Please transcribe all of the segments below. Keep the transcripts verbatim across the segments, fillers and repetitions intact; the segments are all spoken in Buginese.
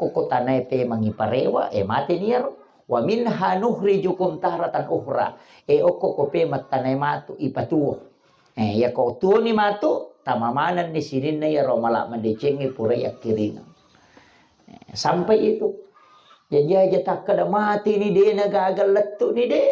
koko tanae pemangi parewa, e, mate ni iyaro. Wa minha nukhrijukum taratan ukhra. E, okko ko pemeng tanae matu ipatuo. E, iya ko tuoni matu, tama manenni sininna iyaro mala madecengnge purai akkiringeng. E, sampai itu. Jadi aja takkeda mate ni de na gaga lettu ni de.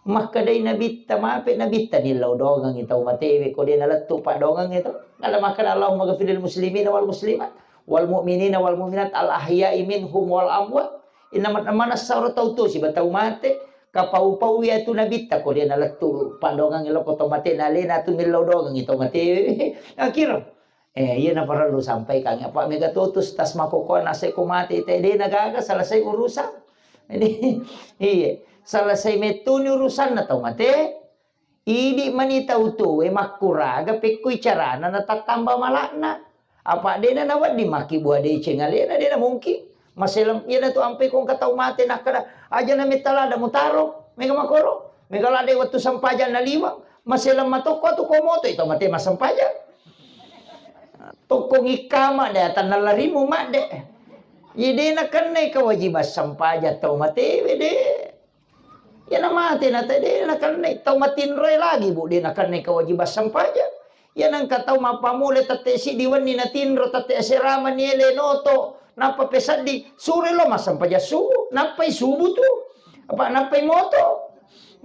Makkedai Nabitta, mape Nabitta nillau dongengngi tau matewe, ko de nalettu paddongengngi to. Nala makkeda, "Allahumma ghafiril muslimina wal muslimat, wal mu'minina wal mu'minat, al ahya'i minhum wal amwat." Inna man-, manessa ro tau tuo siba tau mate, kapau-pau iya tu Nabitta, ko de nalettu paddongengngi lo ko tau mate, nalena tu millau dongengngi tau matewe. Akiro. Eh, iya na parellu sampaikan. Apa mega totus tas makokoa nasai ko mate te de na gaga selesai urusan. Jadi, iya, selesai mettuni urusanna tau mate. Idi mani tau tuwe makkuraga pekkui carana na tattamba malakna. Apa de na nawedding makkibua deceng alena de na mungkin. Maseleng, iyana tu ampe ko engka tau mate nakkeda, "Aja na metta lada mutaro, mega makoro, mega lada wettu sempajang na liweng, maseleng matokko tu ko moto itu mate masempajang." Tokko ngikkama de atanna larimu madde. Ye de na kenne kewajiban sempajang tau matewe de. Iyana mate na te de na kenne tau matinroe lagi, Bu, de na kenne kewajiban sempajang. Iyana engka tau mappamule tette siddi wenni na tinro, tette asirama ni ele noto, nappa peseddi, sure lo massempajang subuh, nappai subuh tu. Apa nappai moto.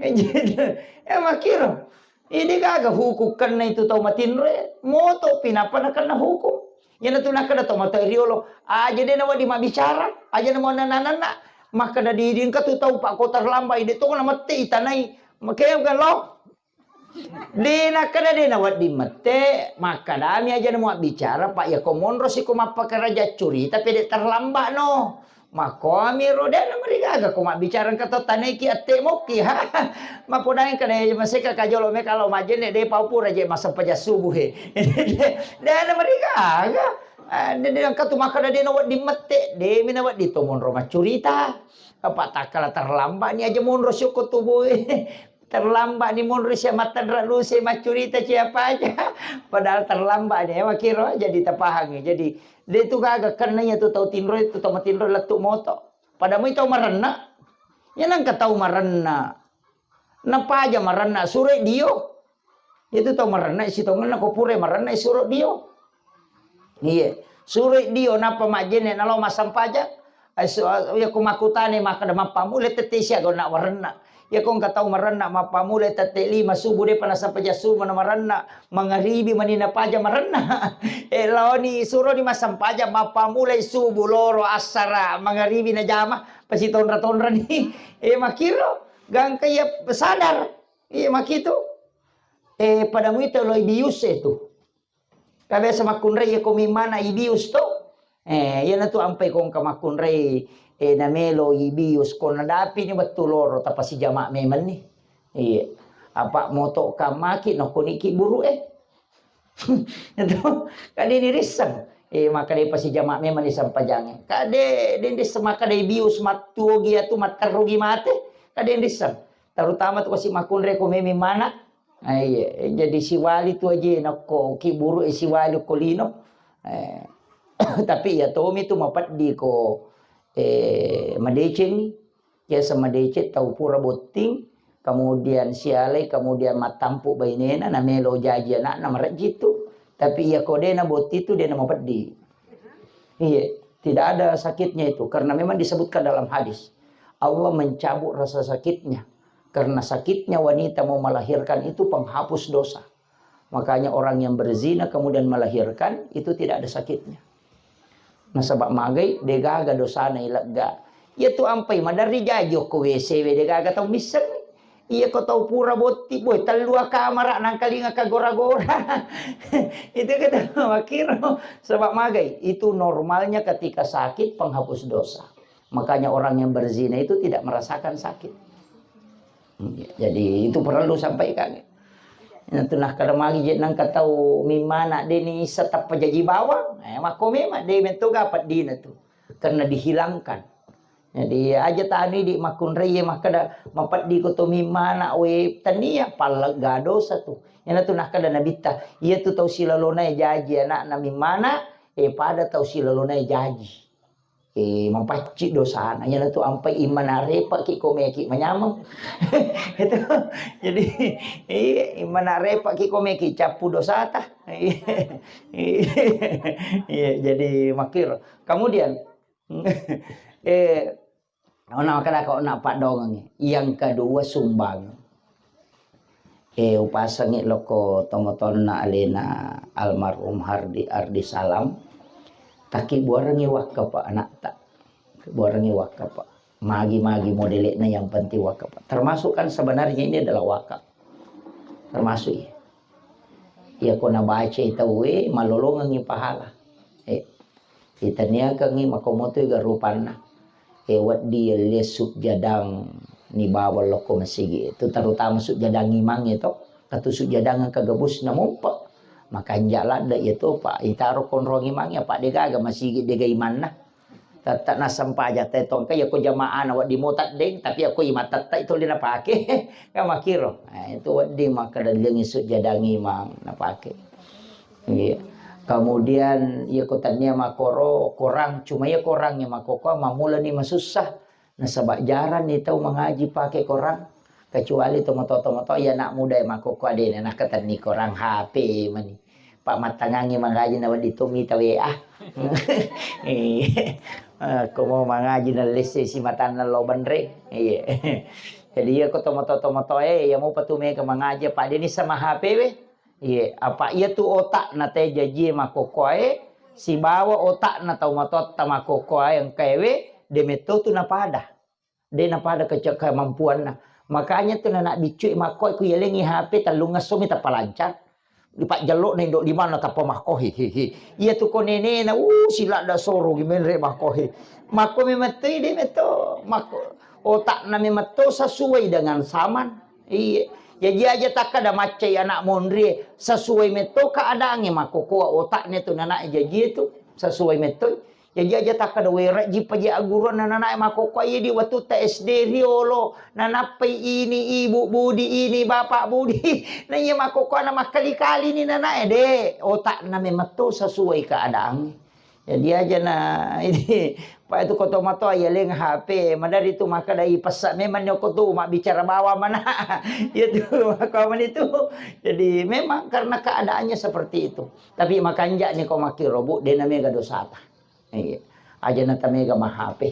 Eh, makkiro. Idi gaga hukum kenne itu tau matinroe, moto pi nappa na kenne hukum. Iyana tu nakkeda tau matoa riolo, aja de na wedding mabbicara, aja na mo nananna. Makkeda didi engka tu tau pakko terlambat, de to na mette itanai. Makanya bukan lo. De nakkeda de na wedding mette, makkedami aja na mo bicara, Pak, ya ko monro siko mappakaraja curita pede terlambat no. Makkomi ro de na marigaga ko mabbicara engka to taneki atte mokki ha. Mapodaeng kada maseka kajolo me kalau majenne de pau pura je massempajang subuh he. De na marigaga. Ah, de, de, engka tu makkeda de na wedding mette, de mi na wedding to monro maccurita. Apa takkala terlambat ni aja monro syukur tubuh. Terlambat ni monro sia mattenra luse maccurita siapa aja. Padahal terlambat ni, eh, makiro jadi tapahangi. Jadi, de tu gaga kenna iya tu tau tinro itu tau matinro lettu moto. Pada mui tau marenna. Ya nangka tau marenna. Napaja marenna sure dio. Itu tau marenna isi tau ngenna ko pure marenna suro dio. Iya. Suroi dio nappa majjenne nalo massempajang. Ai su-, iya ko makkutane makkeda mappamule tette siaga na warenna. Iya ko engka tau marenna mappamule tette lima subuh depa nassempajang subuh na marenna. Mangaribi mani napaja marenna. Eh, laoni suroni massempajang mappamule subuh loro assara mangaribi najama pasitonra-tonrani. Eh, makkiro gangka iya sadar. Iya makitu. Eh, pada muita loi bius itu. Ka biasa makkunrai iya ko mimmana ibius to. Eh, iyana tu ampai ko engka makkunrai, eh, namelo ibius ko nadapi ni wettu loro tapasijama memang ni. Iya. Apa moto kamaki nokko niki buru eh. Itu kade ni risseng. Eh, maka de pasijama memang ni sampajange. Kade de risseng maka de bius mattuo gi atu matteru gi mate. Kade risseng. Terutama tu kasi makkunrai ko memi mana. Ah, iya, jadi siwali tu aja nakko ki buru e siwali ko lino. Eh, tapi iya tomi tu mapeddi ko, eh, madeceng, biasa madeceng tau pura botting, kemudian sialai, kemudian mattampu bainena, namelo jaji anakna marejji tu. Tapi iya ko dena botting tu dena mapeddi. Iya, tidak ada sakitnya itu karena memang disebutkan dalam hadis. Allah mencabut rasa sakitnya. Karena sakitnya wanita mau melahirkan itu penghapus dosa. Makanya orang yang berzina kemudian melahirkan itu tidak ada sakitnya. Nasaba magai degaga dosana ilegga. Iya tu ampai maderri jaji okko W C we degaga tau misseng. Iya ko tau pura botti boy tellua kamara nangkalinga kagora-gora. Itu kita makiro sebab magai itu normalnya ketika sakit penghapus dosa. Makanya orang yang berzina itu tidak merasakan sakit. Jadi itu perlu sampaikan. Nah, tu nah kada magi je nangka tau mimana deni isa tappa jaji bawang. Eh, makko memang de metto gapat dina tu. Karena dihilangkan. Jadi aja tanu di makkunrai makkada mapeddi ko to mimana we tania pallegga dosa tu. Yana tu nakkada nabitta, iya tu tau silalona jaji anakna mimana, eh pada tau silalona jaji. Eh, mapaccing dosana. Iyana tu ampai imana repaki komeki manyameng. Itu. Jadi, iya, imana repaki komeki cappu dosata. Iya, iya, jadi makkiro. Kemudian, eh, ona kada ko na padongengi. Yang kedua, sumbang. Eh, upasengi loko tomotonna alena almarhum Hardi Ardi Salam. Takibbuarengi wakkafa anatta. Buarengi wakkafa. Magi-magi modelekna yang penting wakkafa. Termasuk kan sebenarnya ini adalah wakaf. Termasuk iya. Iya ko nabacai tauwe, malolongengi pahala. Eh, itaniakengi makomoto ga rupanna. Eh, wedding yelle sujjadang ni bawang lokko masigi. Itu terutama sujjadang imang itu. Katu sujjadang engka gabusna mompa. Makanja ladde iya topa. Itaro konrong imang apa degaga masigi dega imanna. Tette nassempajang te tongka, iya ko jamaah na wedding mo teddeng, tapi iya ko imang tette itu le napake. Kan makkiro. Nah, itu wedding makkeda lengi sujjadang imang napake. Iya. Kemudian iya ko tania makkoro korang, cuma iya korang yang makkoko mammulani masussa. Nasaba jarang ni tau mangaji pake korang. Kecuali tomatoa-tomatoa iya anak muda yang makkoko adena nakatenni korang H P mani. Pak mattangangi mangaji na wedding to mita W A. Eh, ko mau mangaji na lesse si matanna lo benre. Iya. Jadi iya ko tomatoa-tomatoa eh iya mau patu mega mangaji apa deni sama H P we. Iya, apa iya tu otak na te jajie makkoko ae sibawa otak na tau matotta makkoko ae engka ewe de metto tu napada. De napada kece-, kemampuanna. Makanya tu nana biccui makko ku yalengi H P tellung esso mi tappa lancar. Di pajjallo na indo lima na tappa makko, he, he, he. Iya tu ko nenena, uh, siladda soro gi menre makko, he. Makko memang tu ide metto, makko otakna memang to sesuai dengan zaman. Iya. Jaji aja takkada maccai anak monri sesuai metto keadaannya makko ko otaknya tu nana jaji itu sesuai metto. Jaji aja takkada wera jipa je aguruan nanae makkokkoe di wettu ta S D riolo, nanappai ini ibu budi, ini bapak budi. Na iya makkokkoe na makkali-kali ni nanae de, otakna memang to sesuai keadaan. Jadi aja na ini, Pak, itu koto matoa ya leng H P, madari tu makkada ipessa memang nyoko tu mabbicara bawang mana. Ya tu, maka itu. Jadi memang karena keadaannya seperti itu. Tapi makanja ni ko makkirobu de na mega dosata. Iya. Aja na tamega ma H P.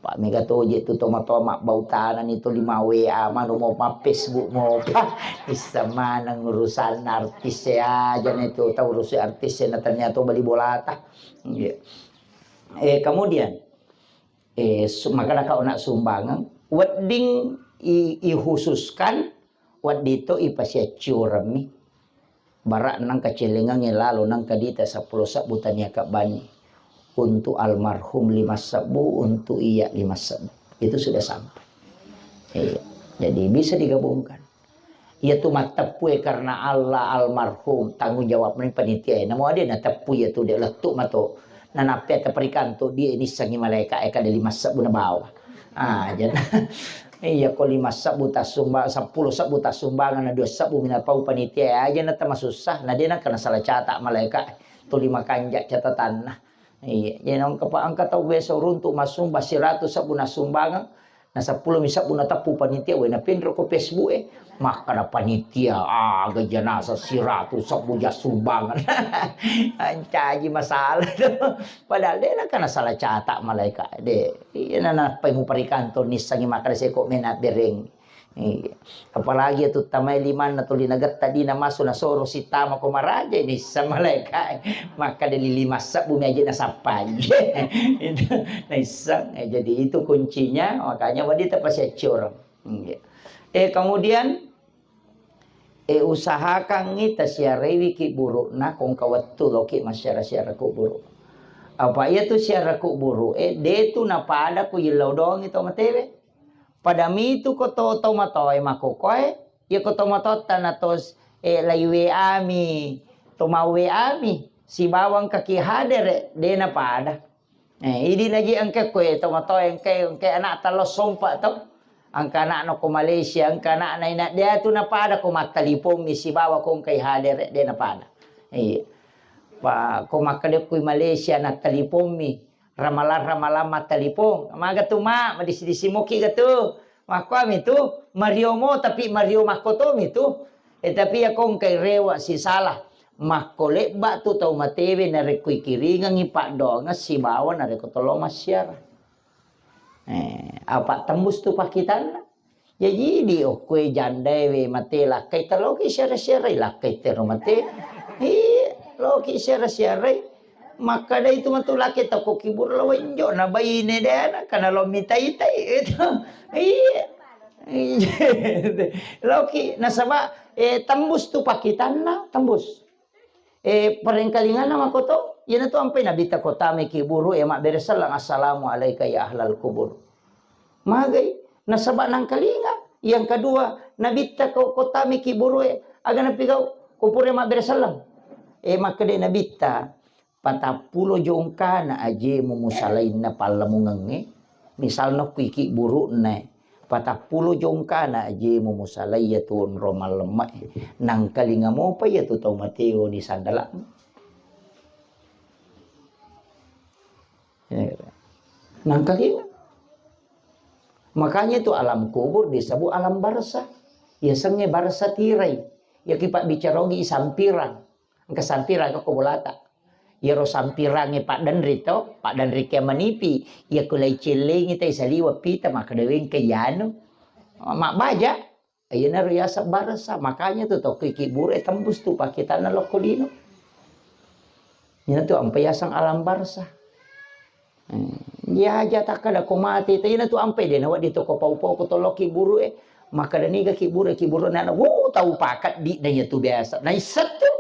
Pak mega toje tu tomatoa mabbautana ni tu lima W A manu mo ma Facebook mo pa. Issa maneng urusan artis ya aja na itu tau urusi artis ya na ternyata bali bolata. Iya. Eh, kemudian eh su-, makana kau nak sumbangan wedding i, ikhususkan wedding to ipasiaccioremmi. Bara nangka celengangnge lalo nangka dita seppulo sebbu tania kebbani. Untuk almarhum lima sebbu, untuk iya lima sebbu. Itu sudah sampai. Iya. Jadi bisa digabungkan. Iya tu matteppue karena Allah almarhum tanggung jawab ni panitia. Namo ade na teppu iya tu de lettu mato. Nanappe ataparikanto dia ini sangi malaika eka de lima sebbu na bawa. Ah, jadi iya ko lima sebbu tasumba, seppulo sebbu tasumbangan na dua sebbu mina pau panitia aja na tamasussa, na dia na kena salah catat malaika tu lima kanja catatanna. Iya, jadi nang kepa angka tau biasa uruntu masumba seratus sebbu na sumbangan, na seppulo mi sebbu na teppu panitia we na pinro ko Facebook e. Makkada panitia, aga janasa siratu sebbu ja sumbangan. Ancaji masalah tu. Padahal de na kana salah catat malaika de. Iya na nappai muparikanto nissangi makkada seko mena bereng. Iya. Apalagi tu tamai limanna tuli nagetta dina masu nasoro sitama ko maraja nissa malaika. Makkada lili massebbu mi aja nasappai. Itu naisseng. Eh, jadi itu kuncinya makanya wadi tapasiaccioreng. Iya. Eh, kemudian, eh, usahakangngi tasiarewi ki burukna kongka wettu loki massiara-siara kuburu. Apa iya tu siara kuburu, eh, de tu napada ku yillau doangi to matewe. Pada mitu ko to, to matoe makokoe, iya ko to matotta na to, eh, lai W A mi, to mau W A mi, sibawang kaki hadere, de napada. Eh, idi naji engke koe tomatoa engke, engke anak talo sompa to. Engka anak no ko Malaysia, engka anak na ina dia tu napada ko mattalipong mi sibawa ko engkai hadere de napada. Iya. Pa ko makkeda kui Malaysia na talipong mi. Ramalang-ramalang mattalipong. Maga tu, Mak, madisi-disi moki ga tu. Makkuami tu, mario mo, tapi mario makkotomi tu. Eh, tapi ya kongkai rewa sisala. Makko lebba tu tau matewe narekko ikiringengi paddoangeng sibawa narekko tolo massiara. Eh, apa tembus tu pakitanna? Jaji di okkoe jandae we mate lakkai, ta loki siara-siarai lakkai tero mate. Iya, loki siara-siarai. Makkada itu matu laki toko kibur lo wenjo na baine dena kana lo mitai-tai itu. Iya. Iya. Loki nasaba eh, tembus tu pakitanna, tembus. Eh, parengkalinganna makoto, iyanatu ampai Nabitta ko tama kiburu e mabbere selleng, "Assalamu alaika ya ahlal kubur." Magai, nasaba nangkalinga. Yang kedua, Nabitta ko, ko tama kiburu e, aga napigau, ko pura mabbere selleng. Eh, makkeda Nabitta, "Patappulo jongkana ajemu musalainna pallamungengnge." Misalna ku iki buru'na, patappulo jongkana ajemu musalai iyatu onrong mallemme'e, nangkalinga mopa iyatu tau mateo ni sandala'mu. Nangkalinga. Makanya itu alam kubur disebut alam barzah. Yasengnge barzah tirai. Yaki pabbicara ogi sampirang. Engka sampirang ko bolata. Iyaro sampirangnge paddenri to, paddenri ke manipi. Iya kulai cellengi tai saliwa pita makkeda wengke yanu. Mabbaja. Iyanaro yaseng barzah. Makanya tu tokki kiburu e tembus tu pakitanna lokko lino. Iyana tu ampe yaseng alam barzah. Hmm. Iya aja takkada ko mate, ta iyana tu ampe de nawedding to ko pau-pau ko tolokki buru e. Makkada niga kiburu e, kiburu nana, "Wuh, tau pakat di na iya tu biasa." Na isseng tu.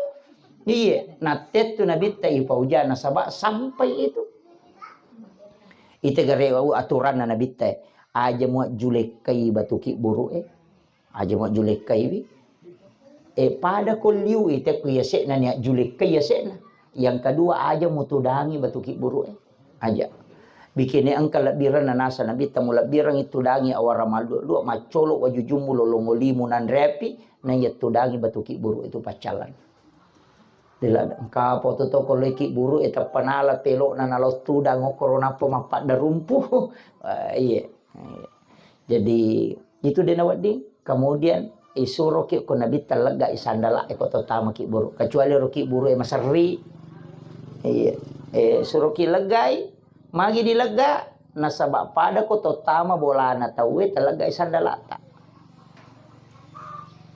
Iya, natettu Nabitta ipauja nasaba sampai itu. Ite gare wau aturanna Nabitta e. Aja mua julekkai batu kiburu e. Aja mua julekkaiwi. E, pada ko liu ite ku yase'na nia julekkai yase'na. Yang kedua, aja mutudangi batu kiburu e. Aja. Bikini engka lebbiranna nasa Nabitta, mulebbirangi tudangi awara mallua-lua, maccolo wajujummu lolongo limu nanreapi, na iya tudangi batu kiburu itu paccalan. Dela engka poto to ko leki buru e teppanala telokna nalo tudang okoro nappa mappadda rumpu. Eh, iya. Iya. Jadi, itu de nawedding. Kemudian, isuroki ko Nabitta leggai sandala e ko to tama kiburu. Kecuali ro kiburu e maserri. Iya. Eh, suroki leggai, magi dilegga, nasaba pada ko to tama bolana tauwe taleggai sandalata.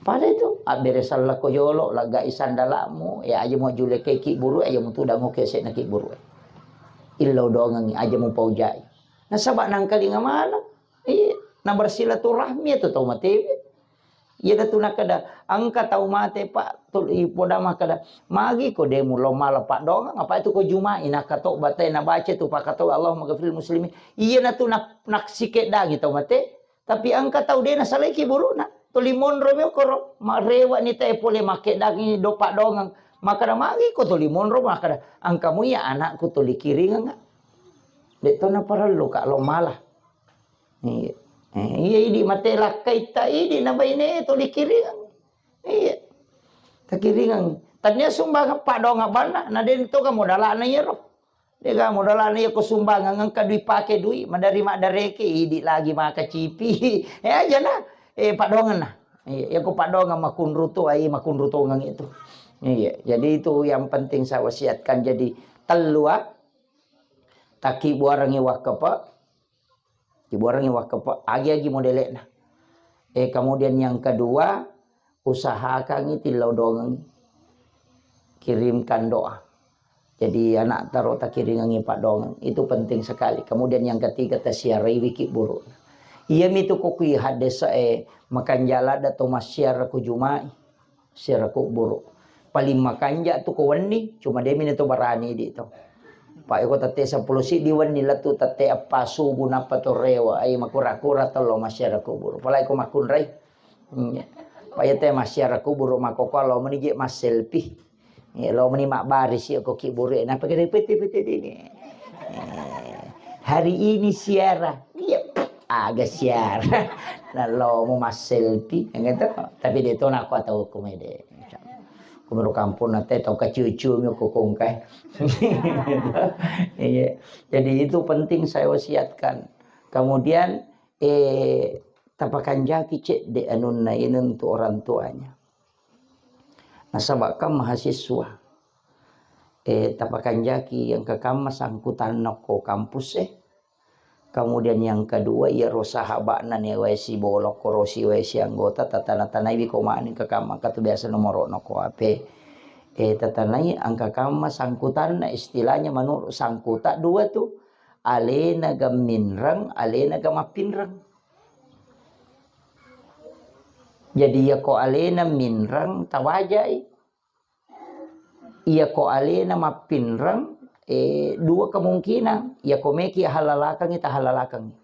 Pada itu, abbere sallako jolo, leggai sandalamu, ya aja mu julekkai kiburu, aja mu tudang oke sekna kiburu. Illau dongengi, aja mu paujai. Nasaba nangkalinga maneng. Iya, na bersilaturahmi itu tau matewe. Iya datu nakada, engka tau mate, Pak, tul-, ipoda makkada, magi ko de mulo mala paddoangeng, apa itu ko Jumai, nakatoba te, nabaca tu pakatoba, Allahumma ghafiril muslimin. Iya natu nak-, naksikeddangi tau mate, tapi engka tau de nasalai kiburuna. Tuli monro mi okoro, marewa ni te pole makkeddangi do paddoangeng. Makkada magi ko tuli monro, makkada, engka mu iya anakku tuli kiringeng. De to naparellu ka lo mala. Iya. Eh, iya, idi mate lakkai ta idi na baine to dikiringang. Iya. Takiringang. Tania sumbangan padonga banna, na den to ka modalana iyaro. De ka modalana iya ko sumbangan engka dui pake dui, madari maddareke idi lagi maka cipi. Eh, aja na. Eh, padongan na. Iya, iya ko padongan makunrutu ai makunrutongeng itu. Iya, jadi itu yang penting saya wasiatkan. Jadi tellu, ah. Takibuarangi wakkepe, Kibuarangi wakkepe, agi-agi modele'na. Eh, kemudian yang kedua, usahakangi tillau dongengi. Kirimkan doa. Jadi anak taro takiringengi paddoangeng. Itu penting sekali. Kemudian yang ketiga, tasiaraiwi kiburu. Iya mitu ko kui haddese'e, eh, makanja ladde to massiara ko Jumai. Siara kuburu. Paling makanja tu ko wenni, cuma de mini to barani di to. Pak, iko tette seppulo siddi wenni lettu tette eppa subuh nappa to rewa, ai makura-kura tello massiara kuburu. Pala iko makkunrai. Iya. Pak, iya te massiara kuburu makoko lo meni je masselfie. Iya, lo meni mabbarisi ko kiburu e. Napa kira pete-pete dini? Eh, hari ini siara. Iya. Aga siara. Na lo mu masselfie, gitu. Tapi de to nako atau kumede. Kumiro kampung nate tau kaciu-ciu mi ko kongkai. Iya. Jadi itu penting saya wasiatkan. Kemudian, eh, tapakanjaki cedde anunna ini untuk orang tuanya. Nasaba kan mahasiswa. Eh, tapakanjaki yang kekamma sangkutanna ko kampus eh. Kemudian yang kedua, iyaro sahaba'na ni wae sibolokko, ro si wae si anggota, tatana-tanaiwi ko mani engka kamma engka tu biasa nomoro'na ko H P. Eh, tatanai engka kamma sangkutanna, istilahnya menurut sangkuta dua tu, alena ga minreng, alena ga mappinreng. Jadi, iya ko alena minreng, tawajai. Iya ko alena mappinreng, eh, dua kemungkinan. Iya ko meki halalakengngi, tahalalakengngi.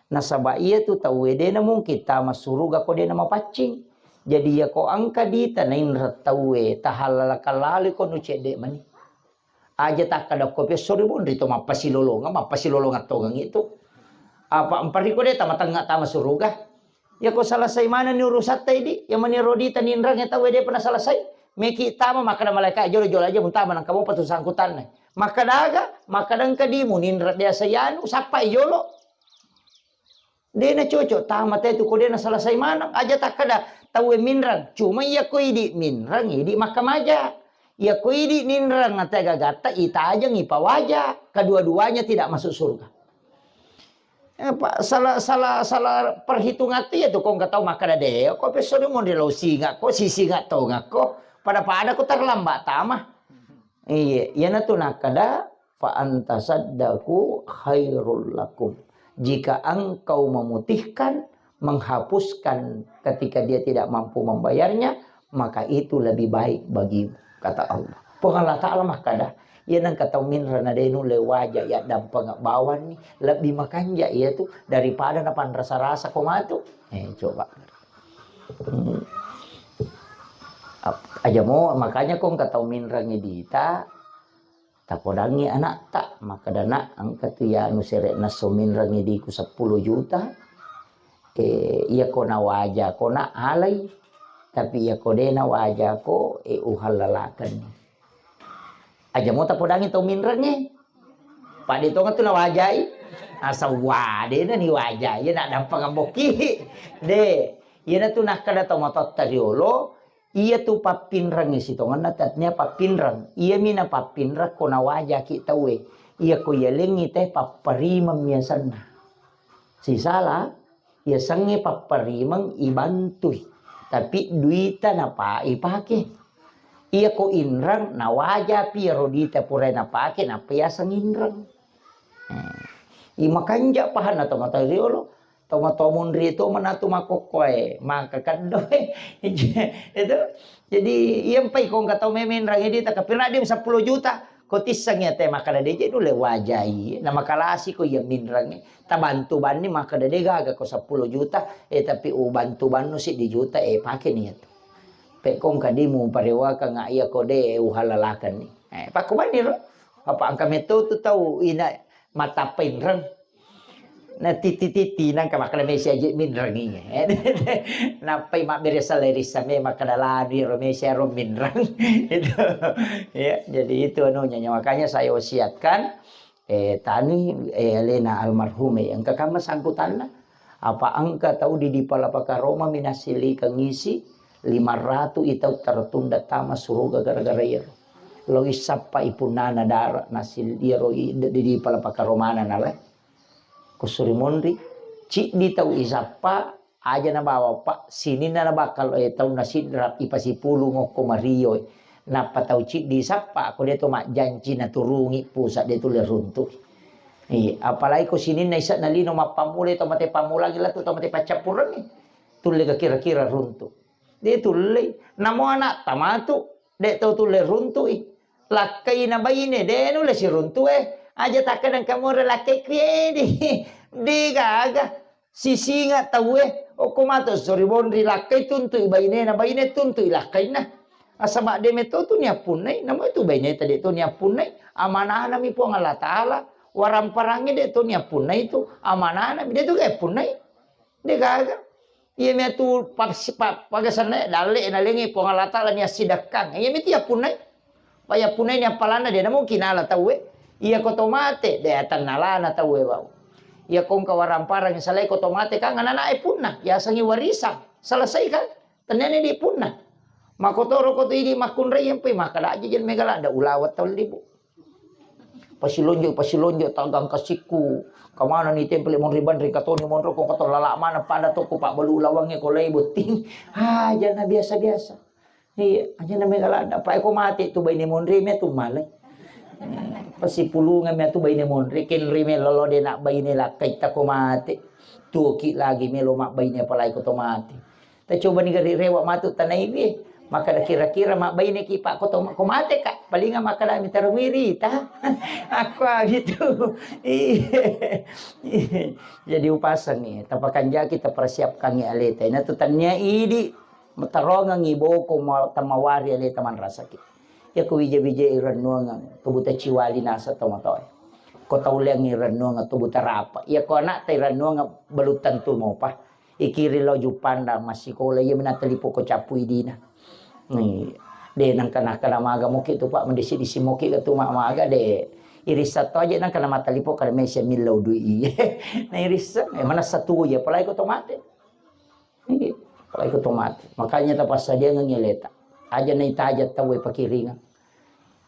Nasaba iya tu tauwe de na mungkin tama suruga ko de na mapaccing. Jadi iya ko engka dita nainreng tauwe, tahalalakeng lalo ko nu cedde mani. Aja takkada ko pesso ri bonri to mappasilolongeng, mappasilolongeng tongeng itu. Apa empa riko de tama tengnga tama suruga. Iya ko selesai manenni urusatta idi, iya mani rodita ninreng tauwe depa na selesai. Meki tama makkada malaika jolo-jolo aja muntama nangka mopa tu sangkutanna. Makkada aga, makkada engka di muninreng biasa yanu, sappa jolo. De na cocok tama te tu ko de na selesai maneng. Aja takkada tauwe minreng. Cuma iya ko idi minreng, idi makkamaja. Iya ko idi ninreng ate gagatta itajeng ipawaja. Kedua-duanya tidak masuk surga. Eh, Pak, salah, salah, salah perhitungan tu ya tu kong katau makkada de, ko pesso de monri lo singa ko, si singa tonga ko, pada-pada ko terlambat tama. Iya, iya na tu nakkada, fa antasaddaku khairul lakum. Jika engkau memutihkan, menghapuskan ketika dia tidak mampu membayarnya, maka itu lebih baik bagimu, kata Allah. Puang Allah Ta'ala makkada, iya nengka tau minreng na de nulle waja ya dampeng bawanni, lebih makanja iya tu daripada na panrasa-rasa ko matu. Eh, coba. Hmm. Ap-, aja mo, makanya ko engka tau minreng dita, tapodangngi anakta, makkada, "Nak, engka tu ya anu sere'na so minreng idiku seppulo juta, eh, iya ko nawaja ko nak alai, tapi iya ko de nawaja ko, eh, uhalalakenni." Aja mo tapodangngi tau minrengnge. Pade tonga tu nawajai. Asa wade na ni wajai, iya nak dampeng ambokki. De, iya na tu nakkada tau matotta riolo, iya tu pappinrengnge sitongenna tatnia pappinreng. Iya mi na pappinreng ko nawajaki tauwe. Iya ko yalengngi te papparimeng miasenna. Sisala, yasengnge papparimeng ibantui, tapi duita napa ipake. Iya ko inreng, nawajapi iyaro duita pura napake, nappa yaseng inreng. Hmm. Imakanja pahanna tomatoa riolo, tomatoa monri to manatu makokkoe, maka keddoe. Itu. Jadi, iya mpai ko engka tau memenreng duita, kapiradi seppulo juta. Ko tisseng iya te makkada de je nulle wajai, na makalasi ko iya minreng. Tabantu banni makkada de gaga ko seppulo juta, eh, tapi ubantu bannu siddi juta, eh, pake ni iyatu. Pe ko engka di muparewakeng iya ko de uhalalakenni. Eh, pakko banni ro. Apa engka metto tu tau ina matappa inreng. Na titi-titi nangka makkada mesi aje minrengi. Nappai mabbere sellerissa me makkada lanu ro mesi aro minreng. Itu. Ya, jadi itu anunya. Makanya saya wasiatkan, eh, tani, eh, alena almarhum, eh, engka kamma sangkutanna. Apa engka tau di, di palapaka Roma minasilikeng isi lima ratu i tau tertunda tama suruga gara-gara iyaro. Lo isappa ipunnana dara nasil iyaro i, di, di palapaka Romana nalai. Kusuri monri, ciddi tau isappa, aja nabawa, Pak, sininna nabakal, eh, taunna sidra ipasipulung okko mario, eh. Nappa tau ciddi isappa, ko de to majjanci naturungi pusat de tulle runtu. Iya, apalagi ko sininna isakna lino mappammula to mate pammulangi latu to mate paccappurengi. Tulle ga kira-kira runtu. De tulle. Namo anak tamatu, de tau tulle runtui. Lakkaina baine, de nulle siruntu, eh. Aja takkadang kamore lakkai kuedi. De gaga. Sisinga tauwe, okko mato sori bonri lakkai tuntui bainena, baine tuntui lakkainna. Asaba de meto tu niappunnai, namo tu baineta de to niappunnai. Amanahna mi Puang Allah Ta'ala. Waramparangnge de to niappunnai tu. Amanahna mi de tu ga punnai. De gaga. Iya miatu pas-, pa-, pagasanna dalle nalengngi Puang Allah Taala ni assidekkang. Iya mitu yappunnai. Pa yappunnai ni appalanna de namungkin ala tauwe. Iya ko to mate, de tannalana tauwe bau. Iya ko engka waramparang salai ko to mate kan anak-anak e punna, yasengngi warisan. Selesai kan? Tennani di punna. Makotoro ko tu idi makkunrai yang pe maka da aja jen mega lada ulawa tau libu. Pasilonjo, pasilonjo, tagang kasikku. Kamana ni tempel monri banri katoni monro ko kato lala mana pada to ko Pak Balu ulawangnge ko lai botting. Aja na biasa-biasa. Iya, aja na mega lada. Pak ko mate tu baine monri me tu malai. Eh, pasipulungan me tu baine monri, kenri me lolo de nak baine lakkai ta ko mate. Tuki lagi melo mak baine apalai ko to mate. Tacobani gari rewa matu tanaiwi. Maka kira-kira mabbaineki Pak ko to-, ko mate ka. Palinga maka dami tarwiri ta. Aku itu. Iya. Jadi upasangi, tapakanjaki, tapersiapkangi aleta. Ina tu tania idi matarongangi boko ma-, tamawari aleta manrasaki. Iya ko wija-wija irennuangeng, kebuta ciwali nasa tomatoe. Ko tauleang irennuangeng, kebuta rapa. Iya ko anak ta irennuangeng, belum tentu mopa. Ikiri lao Juppandang massikola, iya mena talipo ko cappu idina. Ni, de nangka nangka namaga moki tu Pak, mendisi-disi moki ke tu ma-, maga de. Irissa to aja nangka namatalipo kada mesi millau dui iye. Na irissa, eh, mana satu ya, apalagi ko to mate. Iya, apalagi ko to mate. Makanya tapassadiangengi aleta. Aja na itaja tau e pakiringan.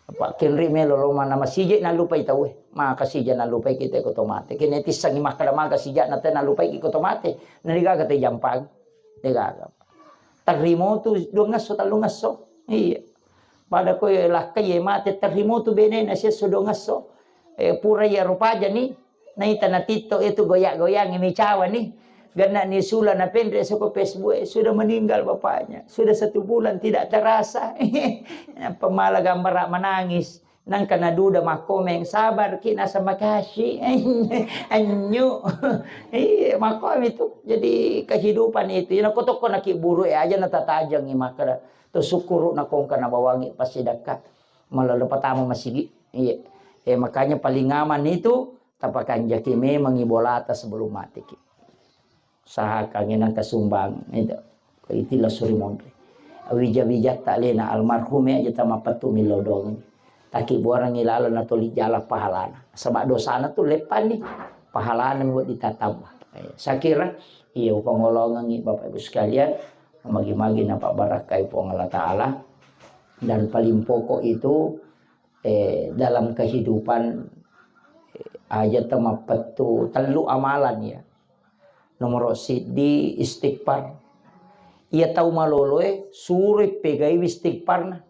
Apa kenri melo lo mana masije nalupai tau e. Maka sija nalupai kita ko to mate. Kene tissangi makkada maga sija na te nalupai ko to mate. Na degaga te jampang. Degaga. Tarrimotu dua ngesso, tallu ngesso. Iya. Pada ko lakkai e mate tarrimotu bene na siesso dua ngesso. Eh, pura iya rupaja ni. Naita natitto itu goyang-goyang mi cawa ni. Genna ni sula na penre soko Facebook, eh, sudah meninggal bapaknya. Sudah satu bulan tidak terasa. Pemala gambar menangis. Nangka naduda makkomeng, sabar ki nasa makasi. Anyu. Iya, makkomi tu. Jadi kehidupan itu. Ina kotoko naki buru e aja na tatajangi makada. Tu syukuru na kongka na bawangi pasti dekat. Malah pertama masigi. Iya. Eh, makanya paling aman itu tapakanjaki memangi bolata sebelum mateki. Usahakangi nangka sumbang, itu. Itilah suri monri. Wija-wijatta lena almarhum e aja tamapettu millau dongeng. Taki buarangi laleng natoli jala pahalana. Sebab dosana tu leppanni. Pahalana mi ditatamba. Eh, saya kira, iya, upangolongangi Bapak Ibu sekalian, magi-magi napabarakai Puang Allah Ta'ala. Dan paling pokok itu, eh, dalam kehidupan, eh, aja temappettu tellu amalan ya. Nomoro siddi istighfar. Iya tau maloloe suroi pegaiwi istighfarna.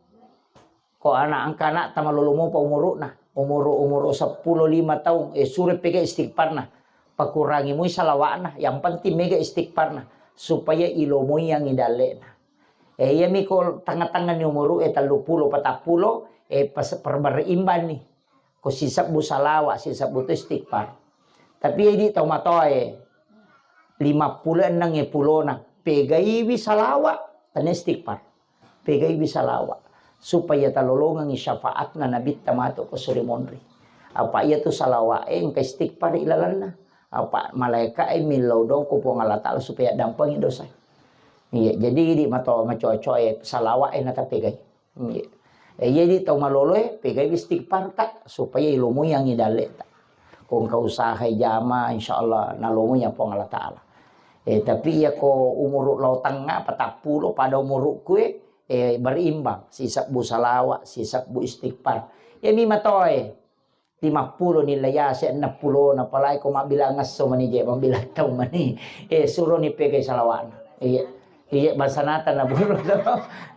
Ko anak engka anak tamalolo mopa umuruna, umuru, umuru seppulo lima taung, eh, suroi pegai istighfarna. Pakurangi mui salawa'na, yang penting mega istighfarna supaya ilomoi yang idallena. Eh, iyami ko tangnga-tangnga ni umuru e telluppulo, patappulo, eh, pas-, perbereimbang ni. Ko sisebbu salawa, sisebbu tu istighfar. Tapi idi tau matoa e lima pulo enneng e pulona, pegaiwi salawa, tania istighfar. Pegaiwi salawa. Supaya talolongengi syafaatna Nabitta matu ko suri monri. Apa iya tu salawa e engka istighfar ilalenna. Apa malaika e millau dong ko Puang Allah Ta'ala supaya dampengi dosa. Iya, jadi idi mato macoa-coa e salawa e natapegai. Iya. Eh, iya di tau maloloe, pegai istighfar ta, supaya ilomoi yang idalle ta. Ko engka usaha jama, insyaallah nalomoi ya Puang Allah Ta'ala. Eh, tapi iya ko umuru lao tengnga, patappulo pada umurukku e, eh, berimbang. Sisebbu salawa, sisebbu istighfar. Iya mi matoe. Lima pulo ni layase, enneng pulo na palai ko mabbilang esso mani je, mabbilang tau mani. Eh, suro ni pegai salawa'na. Iya. Iya, bangsa nata na buru to.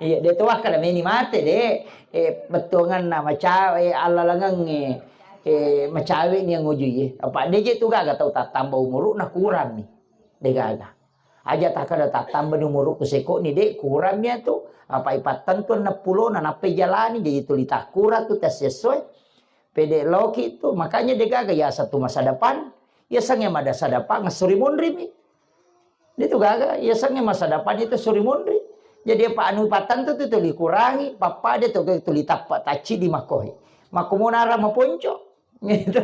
Iya, de to wakkada meni mate, de. Eh, bettuanganna macawe, eh, allalangengnge, eh, macawe ni nguju ye. Apa de je tu gaga tau tattamba umuru na kurang ni. De gaga. Aja takkada tattamba ni umurukku seko ni, de, kurang mi tu. Apa ipattentu enneng pulo na nappai jalani, jadi tuli takkura tu tes sesuai. Pede loki tu, makanya de gaga yaseng tu masa depan, yasengnge mada masa depan suri monri mi. De tu gaga, yasengnge masa depan itu suri monri. Jadi apa anu pattentu tu tuli kurangi, pappada tu tuli tappa tacci di makkohe. Makkomona ara maponco. Gitu.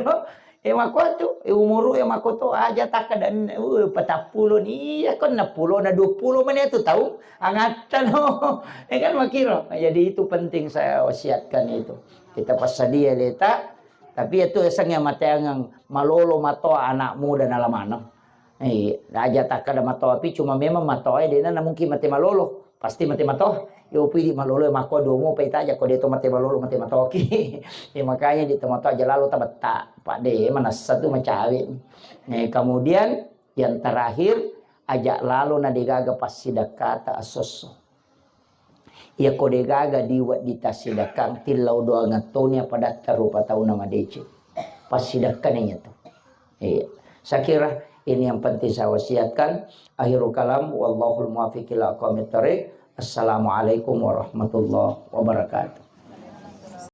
Eh, makkuatu, eh, umuru, eh, makkuatu, aja takkadan, eh, patappulo ni, iya, ko enneng pulo na dua pulo mana itu tahu, angatta no. Eh, kan makiro. Nah, jadi itu penting saya wasiatkan itu. Kita passadia leta, tapi itu eseng yang mateangang malolo mato anak muda nalamaneng. Eh, aja takkada matoa pi, cuma memang matoa e dena na mungkin mate malolo. Pasti mate matoa. Yo pidi malolo e makko domo pa itaja ko de to mate malolo mate matoa ki. Ya makanya di to matoa aja lalo tabetta. Pak de manassa tu macawe. Eh, kemudian yang terakhir, aja lalo na degaga passidakkata asosso. Iyako degaga diwedding tassidakkang, tillau doangettoni apadatta rupa tauna madeceng. Passidakkani iyatu. Iya. Saya kira ini yang penting saya wasiatkan. Akhirul kalam, wallahul muwaffiq ila aqwamit thariq. Assalamualaikum warahmatullahi wabarakatuh.